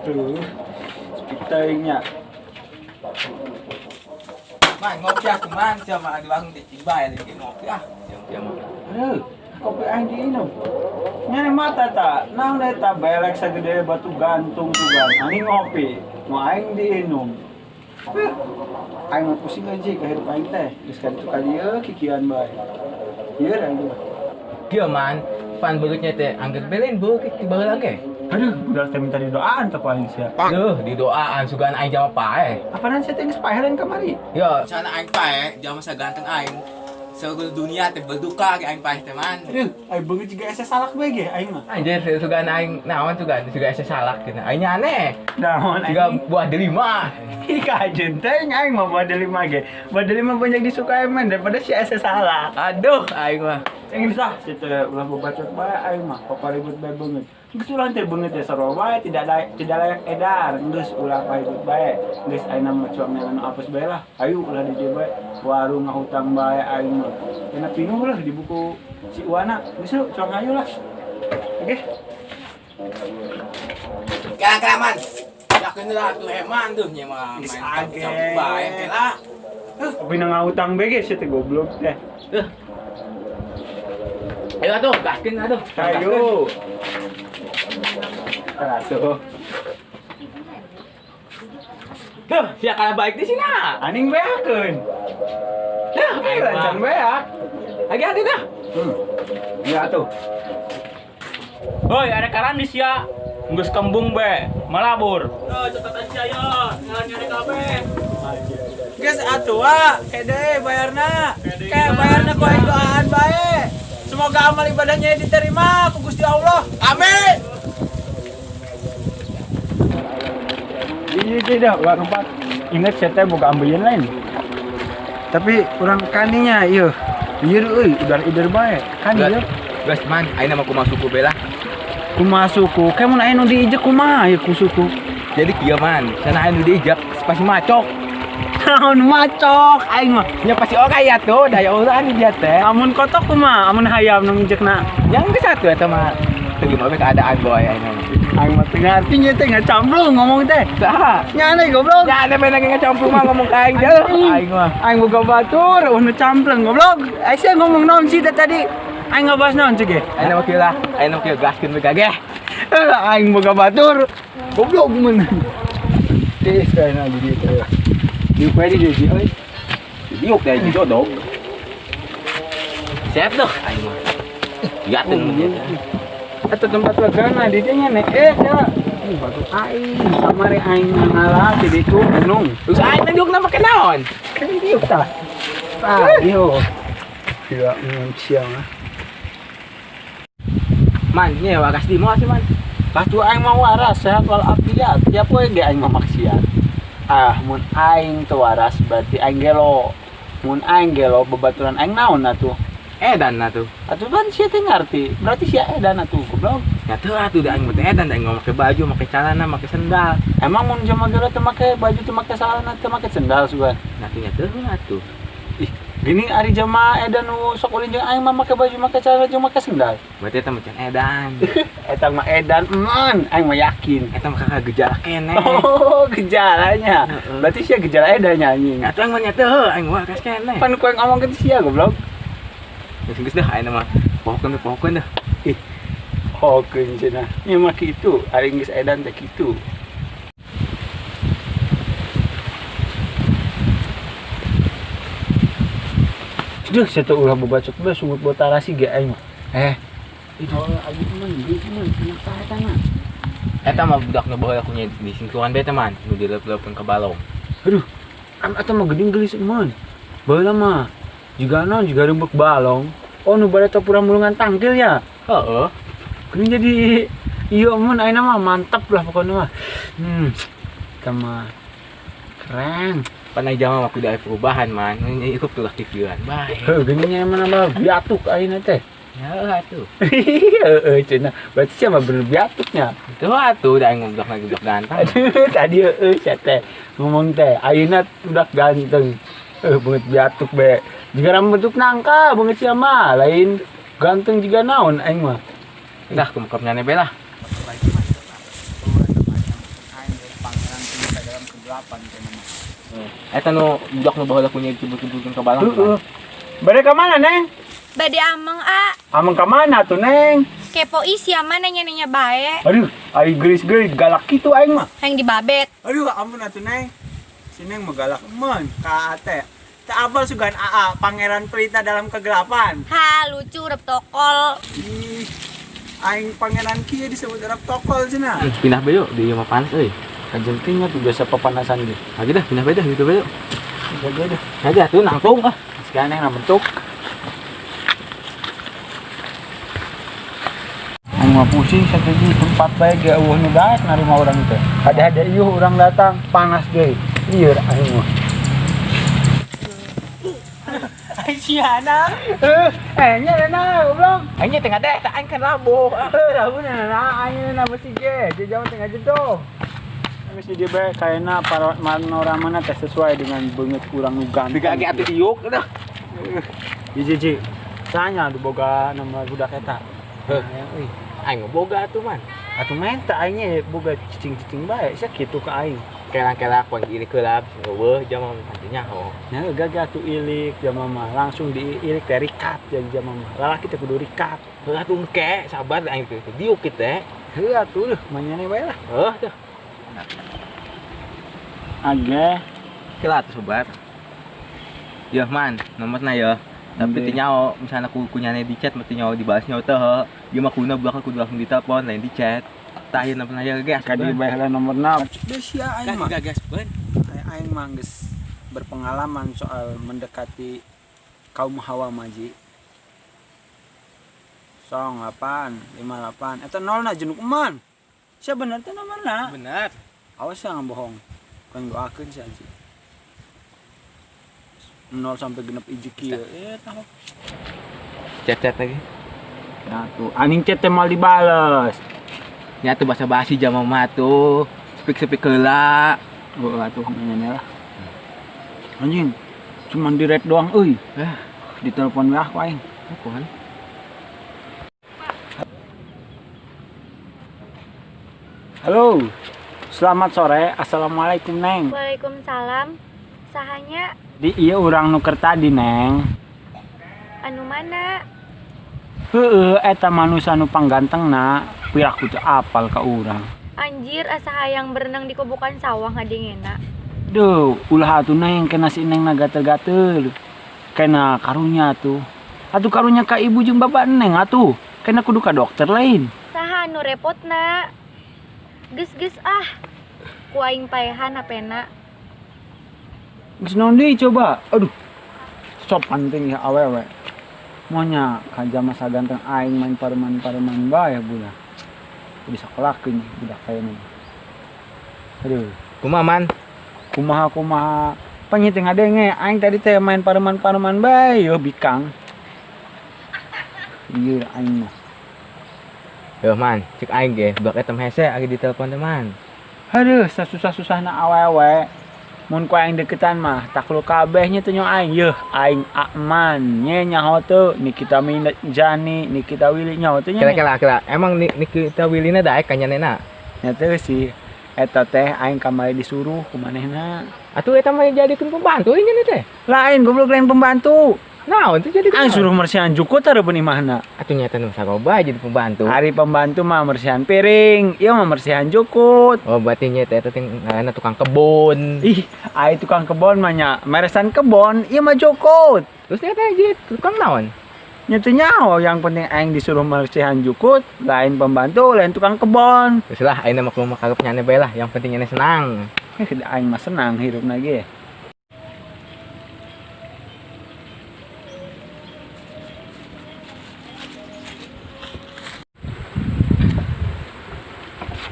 Tuh, speak nya. Man, ngopi aku man, sama di warung di Cibai lagi ngopi ah. Siapa mah. Aduh, kopi aing diinum. Nyane mata ta, naon eta belek sagede batu gantung tuh kan. Aing ngopi, mau aing diinum. Huh, aing mah pusing aja ka hirup aing teh. Geus ka ditu ka dieu kikian bae. Ieu aing mah. Kieu man, pan beulutnya teh angger belen beukit ti baheula ge. Aduh, budak teh minta didoaan teh ku aing sia. Duh, didoaan sugan aing jama paeh. Apaan sia teh geus paeh lain kamari? Yo, sana aing paeh, jama saganteng aing. Seluruh dunia teh berduka ge aing paeh teh man. Aduh, aing beungeut jiga ese salak bae ge aing mah. Anjir, sugan aing naon sugan, sugan ese salak cenah. Aing aneh. Naon Juga aing? buah delima. Ih, kajen teh aing mah buah delima ge. Buah delima banyak disukai man daripada si ese salak. Aduh, aing mah. Yang bisa, si teh ulah bebacot bae aing mah, paparibut bae beungeut. Geus ulah teh beungeut teh sarua bae, tidak layak edar. Geus ulah paribut bae. Geus aing mah cuang nelan apes bae lah. Ayo ulah di dieu bae. Warung ngahutang bae aing mah. Kena pinuh lah di buku si Uwana. Geus lu cuang ayo lah. Oke. Kela kelaman. Yakin lah tuh heman tuh nya mah Geus main age. campur bae kela. Tapi na ngahutang bae ge si teh goblok teh. Tuh. Ayo atuh, gaskeun atuh. Ayo. Atuh. Tuh, sia kalah baik di sini. Aning beakeun. Dah, Ayo lancan beak. Lagi ada dah. Ya atuh. Hoi, ada karan di sia. Geus kembung be, malabur. Oh, catatan sia yo, ngaran kabeh. Geus atuh ah, kede bayarna. Kayak bayarna ku aing doaan bae. Semoga amal ibadahnya diterima ku Gusti Allah. Amin. Iya tidak, ulah tempat. Ingat saya teh boga ambeien lain. Tapi kurang kaninya, iya. Iya euy, udah ider bae. Kan ieu Gas man, aing mah kumaha suku bela. Kumaha suku? Kayak mun aya nu diijek kumaha ieu ku suku? Jadi kieu man, sana aing nu diijek pasti macok. Naon macok aing mah. Nya pasti orai ya tuh, daya urang di dia teh. Amun kotok kumaha? Amun hayam nu ngijekna. Yang ke satu eta mah. Teu gimana keadaan boy aing mah. Aing mah teu ngarti nya teh ngacamplung ngomong teh. Saha? Nya aneh goblok. Ya aneh bener ngacamplung mah ngomong ka aing jauh. Aing mah. Aing boga batur, eueuh nu campleng goblok. Aing sia ngomong naon sih teh tadi? Aing ngabahas naon cek ge? Aing mah kieu lah, aing mah kieu gaskeun we gageh. Aing boga batur. Goblok mun. Tiis kayaknya di dieu teh. Diuk we di dieu euy. Diuk deh di dodok. Siap tuh aing mah. Liatin mun dia. Eta tempat legana di dieu nya nek. Sia. Ih, batu aing. Kamari aing ngalah di ditu gunung. Terus aing teh diukna make naon? Kan diuk tah. Ah, diuk. Gila, mun sia mah. Man, nya waras di moal sih man. Patu aing mah waras, sehat walafiat. Tiap poe ge aing mah maksiat. Ah, mun aing teu waras berarti aing gelo. Mun aing gelo babaturan aing naon atuh? Edan atuh. Atuh kan sia teh ngarti. Berarti sia edan atuh goblok. Ya teu atuh da aing mah teh edan, da aing mah make baju, make celana, make sendal. Emang mun jelema gelo teu make baju, teu make celana, teu make sendal sugan? Nah teu nya teu atuh. Ih, gini ari jelema edan nu sok ulin jeung aing mah make baju, make celana jeung make sendal. Berarti eta mah can edan. Eta mah edan eman, aing mah yakin. Eta mah kakak gejala keneh. Oh, gejalanya. Heeh. Berarti sia gejala edannya anjing. Atuh aing mah nya teu, aing waras keneh. Pan ku aing ngomong ke sia goblok. Geus geus dah aing mah pohokeun we pohokeun dah. Ih. Hokeun cenah. Nya mah kitu, ari geus edan teh kitu. Duh, sia teh ulah bebacot bae sungut bawa tarasi ge aing mah. Itu aing mah geus mah enak tah eta mah. Eta mah budak nu baheula ku nya di singkuran bae teh man, nu dileup-leupkeun ka balong. Aduh, am eta mah geuning geulis eman. Baheula mah jiga naon jiga reubeuk balong. Oh, nu bade teh pura mulungan tangkil ya. Heeh. Geuning jadi ieu eman ayeuna mah mantep lah pokona mah. Eta mah keren. Pan ai jama mah kudu aya perubahan man. Ini ikut tuh kikieuan bae. Heuh, geuning nya mana mah biatuk ayeuna teh. Ya atuh. Heeh, cenah. Berarti sia mah bener biatuknya. Teu atuh da aing budak lagi budak ganteng. Aduh, tadi heueuh sia teh ngomong teh ayeuna budak ganteng. Beungeut biatuk be. Jiga rambut nangka beungeut sia mah, lain ganteng jiga naon aing mah. Dah kumukap nyane be lah. 8 kayaknya mah. Eta nu budak nu baheula punya dicubur-cuburkeun ka balang. Heeh. Bade ka mana, Neng? Bade ameng a. Ameng ka mana tuh, Neng? Kepo ih siapa nanya-nanya bae. Aduh, aing geulis-geulis galak kitu aing mah. Yang dibabet. Aduh, ampun atuh Neng. Si Neng mah galak men ka teh. Teu apal sugan AA, Pangeran Pelita dalam kegelapan. Ha, lucu rep tokol. Ih, aing pangeran kieu disebut rap tokol cenah. Pindah bae yuk, di mah panas euy. Kajentingnya tuh biasa pepanasan gitu. Lagi dah, pindah bae dah gitu bae yuk. Jaga dah. Aja tuh nangtung ah. Sekarang Neng bentuk. Aing mah pusing satu di tempat bae ge eueuh nu daek narima urang teh. Ada-ada iuh urang datang panas deui. Lieur aing mah. Aing siana. Eh, nya na goblok. Aing teh ngadeh, tah aing kan labuh. Eh, labuh na aing na besi ge, jauh tengah jedog. Mesti dia bae kayakna panoramana teh sesuai dengan beungeut urang nu ganteng. Tiga ge atuh diuk dah. Hiji ji. Tanya du boga nomor budak eta. Heuh. Euy. Aing mah boga atuh man. Atuh menta aing boga cicing-cicing bae, sia kitu ka aing. Kelang-kelak poe ilik heula eueuh jama mah nyaho. Nya gagah atuh ilik jama mah, langsung diilik teh rikat jadi jama mah. Lalaki teh kudu rikat. Heuh atuh engke sabar aing teh diuk kieu teh. Heuh atuh leuh manyane bae lah. Heuh tuh. Age Kela atuh sobar. Yeuh man, nomorna yeuh. Tapi teu nyaho misalna ku kunyane di chat mah teu nyaho dibalas nyaho teh heuh. Ieu mah kuduna budak kudu langsung ditelepon lain di chat. Tah ieu nomorna yeuh ge ka di bae heula nomorna. Deh sia aing mah. Gagas ben. Aing mah geus berpengalaman soal mendekati kaum hawa maji. Song 8 58 eta nolna jenuk eman. Sia bener teh nomorna? Bener. Awas ya bohong. Kan doakeun sia aja. 0 sampai genep iji kieu. Tah. Chat-chat lagi. Ya tuh, anjing chat teh mal dibales. Nya tuh basa-basi jama mah tuh. Sepik-sepik heula. Heeh atuh manyane lah. Anjing, cuman di red doang euy. Eh, ditelepon we ah ku aing. Kumaha? Halo. Selamat sore. Assalamualaikum, Neng. Waalaikumsalam. Sahanya Di ieu urang nuker tadi, Neng. anu mana? Heeh, eta manusia nu panggantengna, piraku teu apal ka urang. Anjir asa hayang berenang di kobokan sawah ngadengena. Duh, ulah atuh Neng kena si Neng na gatel-gatel. Kena karunya tuh. Atuh karunya ka ibu jeung bapak Neng atuh. Kena kudu ka dokter lain. Saha anu repotna? Geus-geus ah. Ku aing paehan hapena. Geus naon deui coba? Aduh. Sopan ting ya awewe. Monya ka jama saganteng aing main pareman-pareman bae budak. Bisa sekolakeun budak kaya nih. Aduh, Kumaha man? Kumaha-kumaha panyi teh ngadenge aing tadi teh main pareman-pareman bae yeuh bikang. Ieu aing mah. Yeuh man, cek aing ge budak eta mah hese agi ditelepon teh man. Aduh, sasusah-susahna awewe. Mun ku aing deketan mah takluk kabeh nya teh nyo aing. Yeuh, aing Akman nya nyaho teu Nikita Mirzani, Nikita Willy nyaho teu nya. Kela kela kela, emang Nikita Willy na daek ka nyanena? Nya teu sih. Eta teh aing kamari disuruh ku manehna. Atuh eta mah jadikeun pembantu nya teh. Lain goblok lain pembantu. Naon teh jadi Aing suruh mersihan jukut hareupeun imahna. Atuh nya teh nu saroba jadi pembantu. Hari pembantu mah mersihan piring, ieu mah mersihan jukut. Oh berarti nya teh eta teh ngaranna tukang kebun. Ih, ai tukang kebon mah nya meresan kebon, ieu mah jukut. Terus nya teh jadi tukang naon? Nya teu nyaho, yang penting aing disuruh mersihan jukut, lain pembantu, lain tukang kebon. Terus lah aing mah kumaha karep nyane bae lah, yang penting nyane senang. Aing mah senang hirupna ge.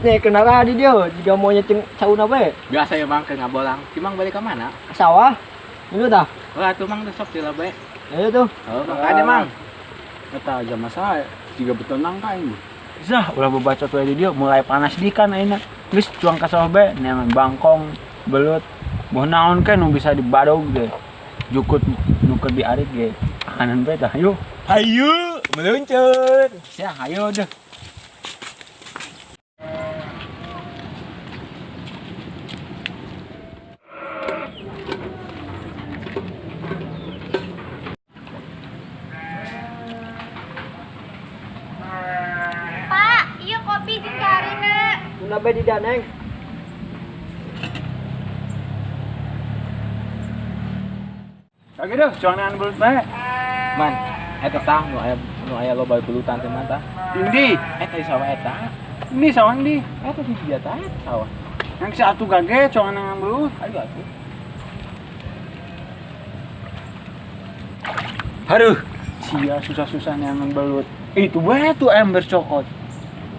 Nih kenapa di dia jika mau nyeting sauna bae? Biasa ya bang ke ngabolang. Si Mang balik ke mana? Ke sawah. Ini dah. Wah tuh Mang tuh sok sila bae. Ayo tuh. Oh, makanya Mang. Eta aja masa juga betul nangka ini. Zah, ulah bebacot wae di dia mulai panas di kan ayeuna. Geus cuang ka sawah bae neangan bangkong, belut, boh naon ke nu bisa dibadog ge. Jukut nu keur diarit ge. Makanan bae tah, ayo. Hayu, meluncur. Sia, ayo deh. Tunda bae di daneng. Kage deh, cuangan belut bae. Man, eta tah nu aya loba belutan teh, man, tah. Indi, Eta di sawah eta. Ini sawah di. Eta di dia tah sawah. Yang si atuh gage cuangan belut. Ayo atuh. Aduh, sia susah-susah neangan belut. Itu bae tuh ember cokot.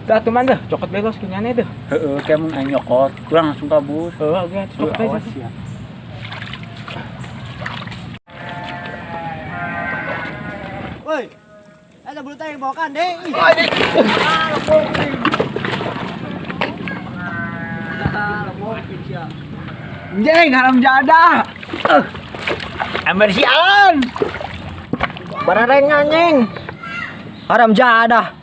Tah tuh, man, deh, cokot belos kunyane deh. Heeh, kayak mun aing nyokot, kurang langsung kabur. Heeh, oke, atuh cokot Awas belos. ya. Woi. Eta belut aing bawa kande. Ih. Jeng, haram jadah. Ember sialan. Barareng anjing. Haram jadah.